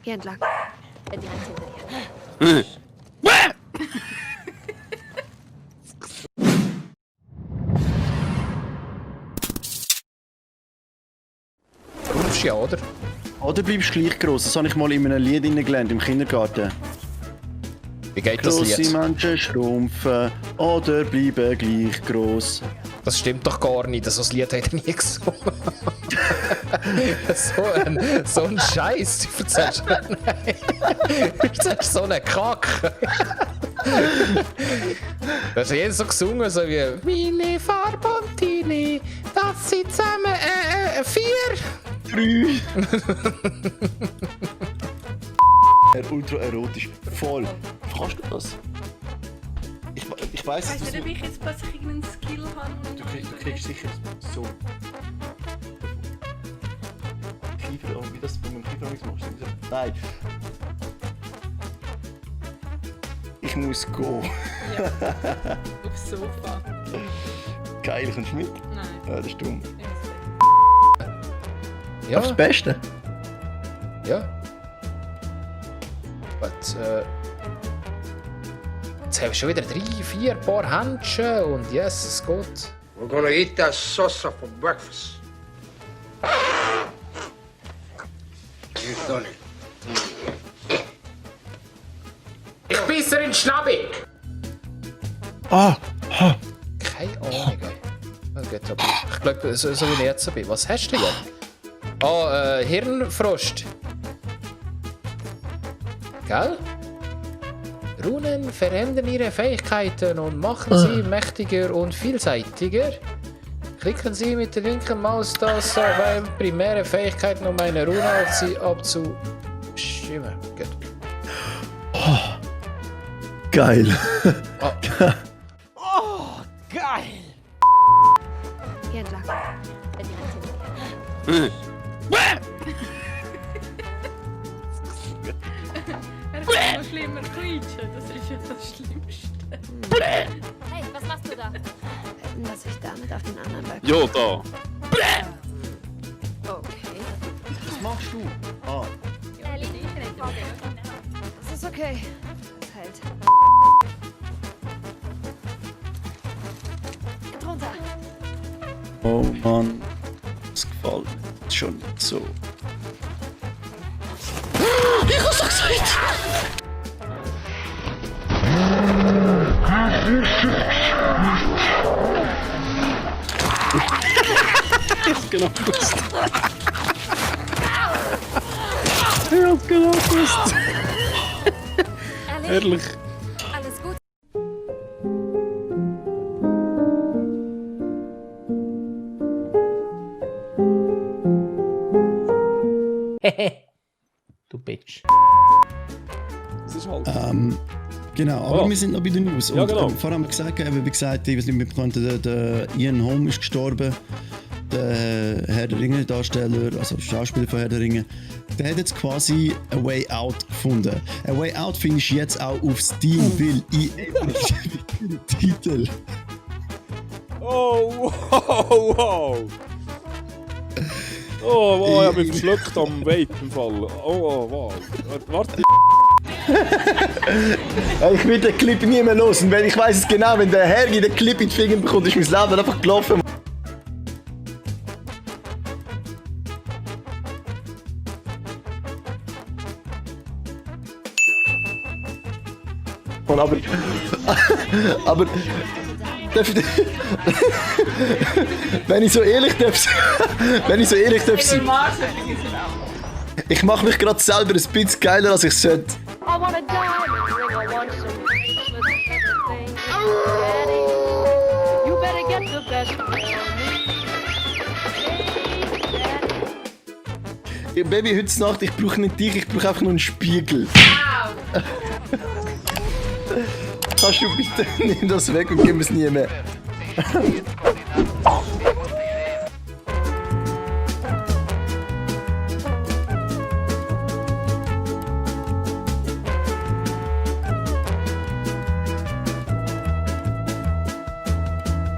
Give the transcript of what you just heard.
Hier entlang. Direkt hinter dir. Rufst ja, oder? Oder bleibst du gleich gross? Das habe ich mal in einem Lied gelernt im Kindergarten. Wie geht das Grosse Lied? Menschen schrumpfen oder bleiben gleich gross. Das stimmt doch gar nicht, das Lied hat er nie gesungen. so ein Scheiß, du erzählst. Du erzählst so einen Kack. Das hat jeder so gesungen, so wie meine Farbontini, das sind zusammen 4. 3. Ultra erotisch. Voll. Kannst du das? Ich weiss, Weißt du, ob ich jetzt plötzlich irgendeinen Skill habe? Du kriegst sicher so. Kiefer, wie das mit dem Kiefer machst. Nein. Ich muss gehen. Ja. Aufs Sofa. Geil, kommst du mit? Nein. Ja, das ist dumm. Ja, Das Beste. ja. Jetzt haben wir schon wieder 3, 4 Paar Händchen und yes, es geht. We're gonna eat that salsa for breakfast. You've done it. Ich bisse in den Schnabel! Ah! Keine Ahnung. Das geht aber. Ich glaube, so wie ich jetzt bin. Was hast du denn? Hirnfrost. Gell? Runen verändern ihre Fähigkeiten und machen sie mächtiger und vielseitiger. Klicken Sie mit der linken Maustaste auf eine primäre Fähigkeit, um eine Rune auf sie abzustimmen. Gut. Geil. Hier entlang. Direkt hinter dir. Er kann noch schlimmer quietschen, das ist ja das Schlimmste. Hey, was machst du da? Lass ich damit auf den anderen Balkon. Ja, da. Okay. Was machst du? Ah. Das ist okay. Das hält. Geht runter. Oh Mann. Das gefällt mir schon nicht so. Ich hab's doch gesagt! Ich hab's genau gewusst. Ich hab's genau gewusst. Ehrlich. Alles gut. Du Bitch. Das ist halt. Genau, aber Oh. wir sind noch bei den News. Ja, Und, genau. vorher haben wir gesagt, wie gesagt, ich weiß nicht, wir konnten, der Ian Holm ist gestorben. Der Herr der Ringe-Darsteller, also Schauspieler von Herr der Ringe, der hat jetzt quasi A Way Out gefunden. A Way Out findest du jetzt auch auf Steam, weil ich den Titel. Oh, wow, wow. Oh, wow, ich hab mich verschluckt am Vape im Fall. Oh, wow. Warte. Ich will den Clip nie mehr hören, weil ich weiß es genau, wenn der Herr den Clip in die Finger bekommt, ist mein Leben einfach gelaufen. Aber darf ich, wenn ich so ehrlich darf sein, ich mache mich gerade selber ein bisschen geiler, als ich sollte. I want a diamond ring. I want some things. Daddy, you better get the best for me. Hey, Daddy. Baby, heute Nacht, ich brauche nicht dich, ich brauche einfach nur einen Spiegel. Kannst du bitte, nimm das weg und gib es nie mehr.